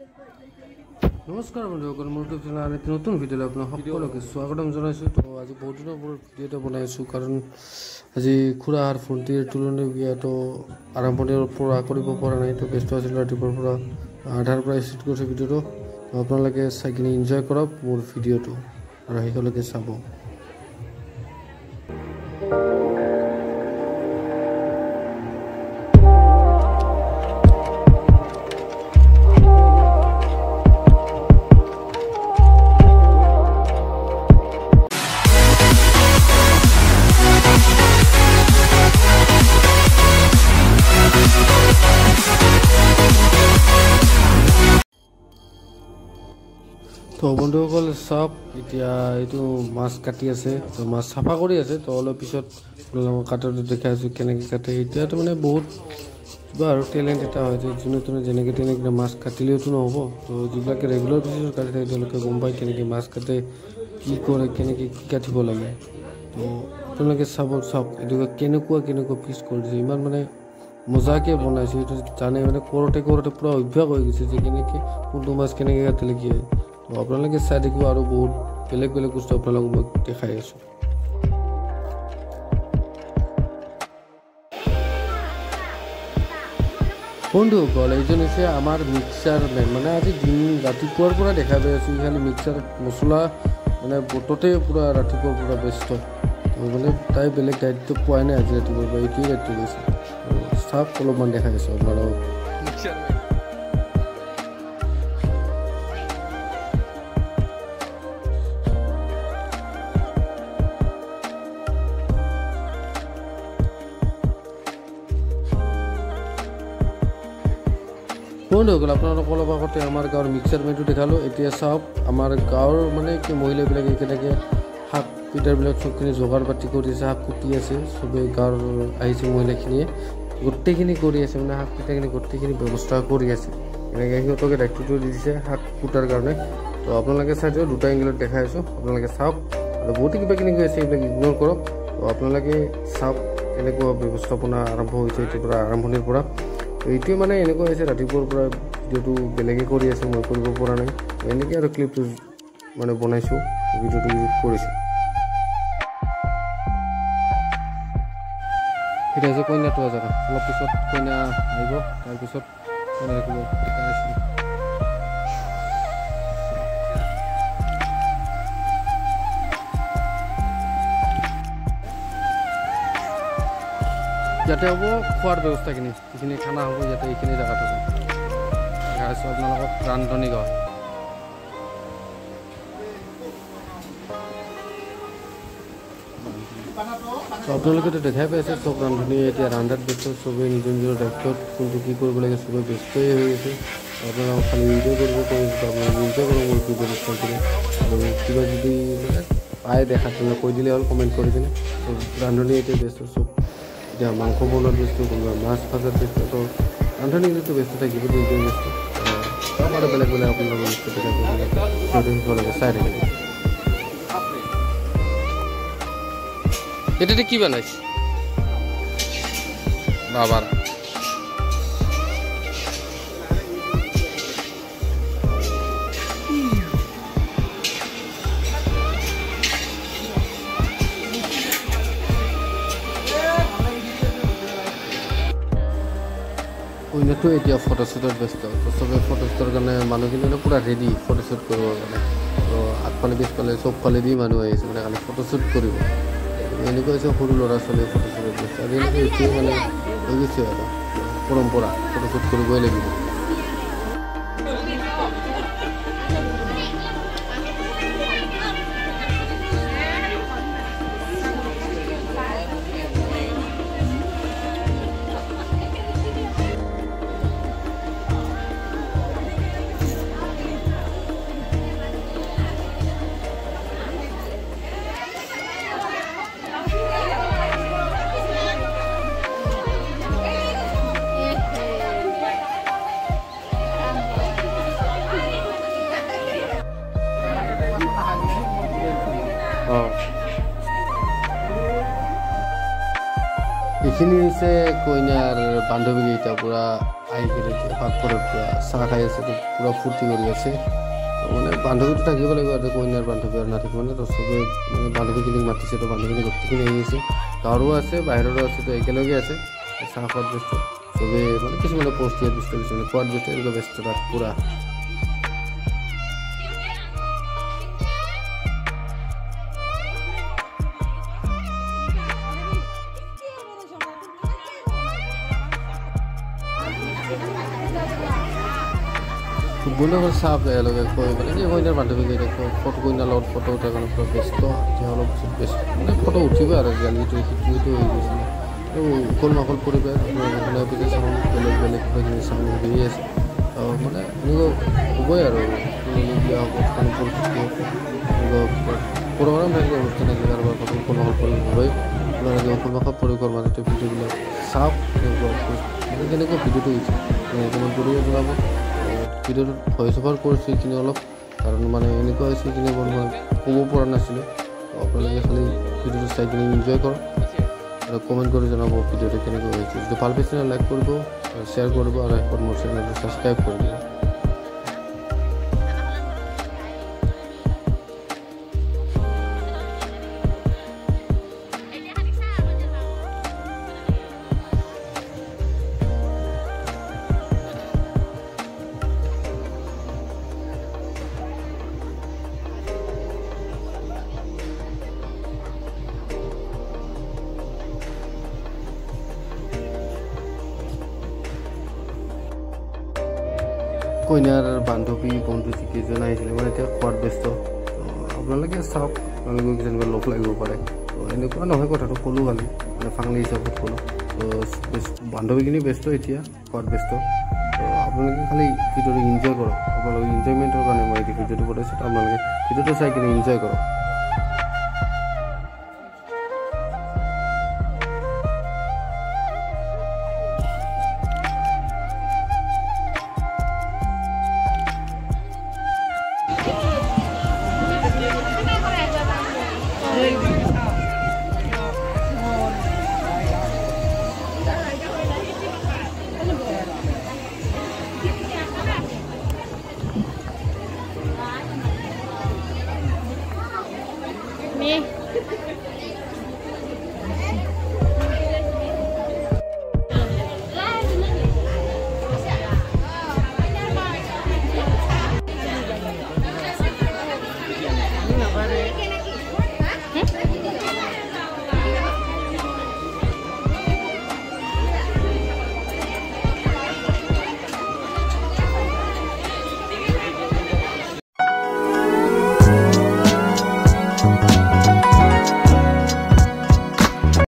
নমস্কাৰ বন্ধুসকল, মোৰ ইউটিউব চেনেল আন এটি নতুন ভিডিঅ'লৈ আপোনাক সকলোকে স্বাগতম জনাইছোঁ। তো আজি বহুত দিনৰ মূৰত ভিডিঅ' এটা বনাইছোঁ, কাৰণ আজি খুৰাহাৰ ভণ্টিৰ তুলনি বিয়াটো আৰম্ভণিৰ পৰা কৰিব পৰা নাই, তো ব্যস্ত আছিলোঁ ৰাতিপুৱাৰ পৰা, আধাৰ পৰা ষ্টাৰ্ট কৰিছোঁ ভিডিঅ'টো। তো আপোনালোকে চাই কিনে এনজয় কৰক মোৰ ভিডিঅ'টো আৰু শেষলৈকে চাব। তো বন্ধুসকল চাওক, এতিয়া এইটো মাছ কাটি আছে, তো মাছ চাফা কৰি আছে। তো অলপ পিছত আপোনালোকক কাটাটো দেখাই আছোঁ কেনেকৈ কাটে। এতিয়াতো মানে বহুত কিবা আৰু টেলেণ্ট এটা হয় যে যোনে তোনে যেনেকৈ তেনেকৈ মাছ কাটিলেওতো নহ'ব। তো যিবিলাকে ৰেগুলাৰ বেচিছত কাটি থাকে তেওঁলোকে গম পায় কেনেকৈ মাছ কাটে, কি কৰে, কেনেকৈ কি কাটিব লাগে। তো আপোনালোকে চাব, চাওক এইটো কেনেকুৱা কেনেকুৱা পিচ কৰি দিছে, ইমান মানে মজাকৈ বনাইছে। এইটো জানে মানে কৰোঁতে কৰোঁতে পূৰা অভ্যাস হৈ গৈছে যে কেনেকৈ কোনটো মাছ কেনেকৈ কাটিলে কি হয়। তো আপোনালোকে চাই থাকিব আৰু বহুত বেলেগ বেলেগ বস্তু আপোনালোকক মই দেখাই আছোঁ। বন্ধুসকল, এইজন হৈছে আমাৰ মিক্সাৰ মেন। মানে আজি দিন ৰাতিপুৱাৰ পৰা দেখা পাই আছোঁ, খালি মিক্সাৰ মছলা মানে বটতে পূৰা ৰাতিপুৱাৰ পৰা ব্যস্ত। তো মানে তাই বেলেগ দায়িত্ব পোৱাই নাই আজি ৰাতিপুৱাৰ পৰা, এইটোৱে দায়িত্ব লৈছে। চাওক অলপমান দেখাই আছোঁ আপোনালোকক। বন্ধুসকল, আপোনালোক অলপ আগতে আমাৰ গাঁৱৰ মিক্সাৰ মেনটো দেখালোঁ। এতিয়া চাওক আমাৰ গাঁৱৰ মানে কি মহিলাবিলাকে কেনেকৈ শাক পিঠাবিলাক চবখিনি যোগাৰ পাতি কৰি আছে, শাক কুটি আছে। চবেই গাঁৱৰ আহিছে মহিলাখিনিয়ে, গোটেইখিনি কৰি আছে, মানে শাক পিঠাখিনি গোটেইখিনি ব্যৱস্থা কৰি আছে। এনেকৈ সিহঁতকে দায়িত্বটো দি দিছে শাক কুটাৰ কাৰণে। তো আপোনালোকে চাই দিয়ক, দুটা এংগেলত দেখাই আছোঁ, আপোনালোকে চাওক। আৰু বহুতে কিবা কিবি আছে, এইবিলাক ইগন'ৰ কৰক। তো আপোনালোকে চাওক কেনেকুৱা ব্যৱস্থাপনা আৰম্ভ হৈছে এইটোৰ পৰা, আৰম্ভণিৰ পৰা। এইটোৱে মানে এনেকুৱা হৈছে ৰাতিপুৱাৰ পৰা ভিডিঅ'টো বেলেগে কৰি আছে, মই কৰিব পৰা নাই। এনেকৈ আৰু ক্লিপটো মানে বনাইছোঁ, ভিডিঅ'টো ইউজ কৰিছোঁ। এতিয়া হৈছে কইনা তোৱা জেগা, অলপ পিছত কইনা আহিব, তাৰপিছত কইনা ৰাখিব। ইয়াতে হ'ব খোৱাৰ ব্যৱস্থাখিনি, যিখিনি খানা হ'ব ইয়াতে এইখিনি জেগাত হ'ব। দেখাইছোঁ আপোনালোকক ৰান্ধনি ঘৰ। আপোনালোকেতো দেখাই পাইছে চব ৰান্ধনী এতিয়া ৰান্ধাত ব্যস্ত, চবেই নিজৰ নিজৰ দায়িত্বত কোনটো কি কৰিব লাগে চবেই ব্যস্তই হৈ গৈছে। আপোনালোকক খালি এনজয় কৰিব কৰিছোঁ, আপোনালোকে এনজয় কৰক মোৰ ভিডিঅ'টো চাই কিনে। আৰু কিবা যদি মানে পায় দেখা তেনেহ'লে কৈ দিলে হ'ল, কমেণ্ট কৰি কিনে। ৰান্ধনী এতিয়া ব্যস্ত, চব এতিয়া মাংস বনোৱাত ব্যস্ত, কোনোবা মাছ ভাজাত ব্যস্ত। তো ৰান্ধনী কিন্তু ব্যস্ত থাকিব, নিজে ব্যস্ত। চব আৰু বেলেগ বেলেগ আপোনালোকৰ বস্তু দেখাব, চাই থাকিব। এটাতে কি বানাইছে বাবাৰা? কইনাটো এতিয়া ফটোশ্বুটত ব্যস্ত। তো চবে ফটোশ্বুটৰ কাৰণে মানুহখিনি মানে পূৰা ৰেডি ফটোশ্বুট কৰিবৰ কাৰণে। তো আগফালে পিছফালে চবফালেদি মানুহ আহিছে মানে খালি ফটোশ্বুট কৰিব। এনেকুৱা হৈছে সৰু ল'ৰা ছোৱালীয়ে ফটোশ্বুটত ব্যস্ত। আৰু এনেকৈ এইটোৱে মানে হৈ গৈছে আৰু পৰম্পৰা, ফটোশ্বুট কৰিবই লাগিব। এইখিনি হৈছে কইনাৰ বান্ধৱীকেইটা, পূৰা আহি কিনে এতিয়া পাকঘৰত পূৰা চাহ খাই আছে, তো পূৰা ফূৰ্তি কৰি আছে। মানে বান্ধৱীটো থাকিব লাগিব আৰু কইনাৰ বান্ধৱী আৰু নাথাকিব মানে। তো চবে মানে বান্ধৱীখিনিক মাতিছে, তো বান্ধৱীখিনি গোটেইখিনি আহি আছে, গাঁৱৰো আছে বাহিৰৰো আছে, তো একেলগে আছে। চাহ খোৱাত ব্যস্ত চবে, মানে কিছুমানে প'ষ্ট দিয়াত ব্যস্ত, কিছুমানে খোৱাত ব্যস্ত, এনেকুৱা ব্যস্ততাত পূৰা। বন্ধুসকল চাওক, এওঁলোকে কৈ মানে কি কইনাৰ বান্ধৱীকেইটা ফটো, কইনাৰ লগত ফটো উঠাৰ কাৰণে পূৰা ব্যস্ত। এতিয়া অলপ পিছত ব্যস্ত মানে ফটো উঠিব আৰু আজিকালি সেইটো হৈ গৈছিলে। উখল মাখল পৰিৱেশ আপোনালোকে শুনাই পাইছে, চাউণ্ড বেলেগ বেলেগ কিবা কিবি চাউণ্ড হৈয়ে আছে। মানে এনেকুৱা হ'বই আৰু তুলনি বিয়া হ'ব, পৰিস্থিতি এনেকুৱা কিবা প্ৰগ্ৰাম থাকিলে, অনুষ্ঠান থাকিলে কাৰোবাৰ ঘৰত উখল মাখল পৰিৱেশ হ'বই। আপোনালোকে উখল মাখল পৰিৱেশৰ মাজতে ভিডিঅ'বিলাক চাওক, কেনেকুৱা মানে কেনেকুৱা ভিডিঅ'টো হৈছে কমেণ্ট কৰিও জনাব। ভিডিঅ'টোত ভইচ অভাৰ কৰিছোঁ এইখিনি অলপ, কাৰণ মানে এনেকুৱা হৈছে এইখিনি মই ক'ব পৰা নাছিলোঁ। আপোনালোকে খালি ভিডিঅ'টো চাই কিনে এনজয় কৰক আৰু কমেণ্ট কৰি জনাব ভিডিঅ'টো কেনেকুৱা হৈছে। যদি ভাল পাইছে লাইক কৰিব আৰু শ্বেয়াৰ কৰিব আৰু শেষত মোৰ চেনেলটো ছাবস্ক্ৰাইব কৰি দিব। কইনাৰ বান্ধৱী বন্ধু যিকেইজন আহিছিলে মানে এতিয়া খোৱাত ব্যস্ত। তো আপোনালোকে চাওক, আপোনালোকেও কিজানিবা লগ লাগিব পাৰে। তো এনেকুৱা নহয় কথাটো ক'লোঁ, খালি মানে ফাংলি হিচাপত ক'লোঁ। তো বান্ধৱীখিনি ব্যস্ত এতিয়া খোৱাত ব্যস্ত। তো আপোনালোকে খালি ভিডিঅ'টো এনজয় কৰক, আপোনালোকে এনজয়মেণ্টৰ কাৰণে মই এই ভিডিঅ'টো বনাইছোঁ। তো আপোনালোকে ভিডিঅ'টো চাই কিনে এনজয় কৰক।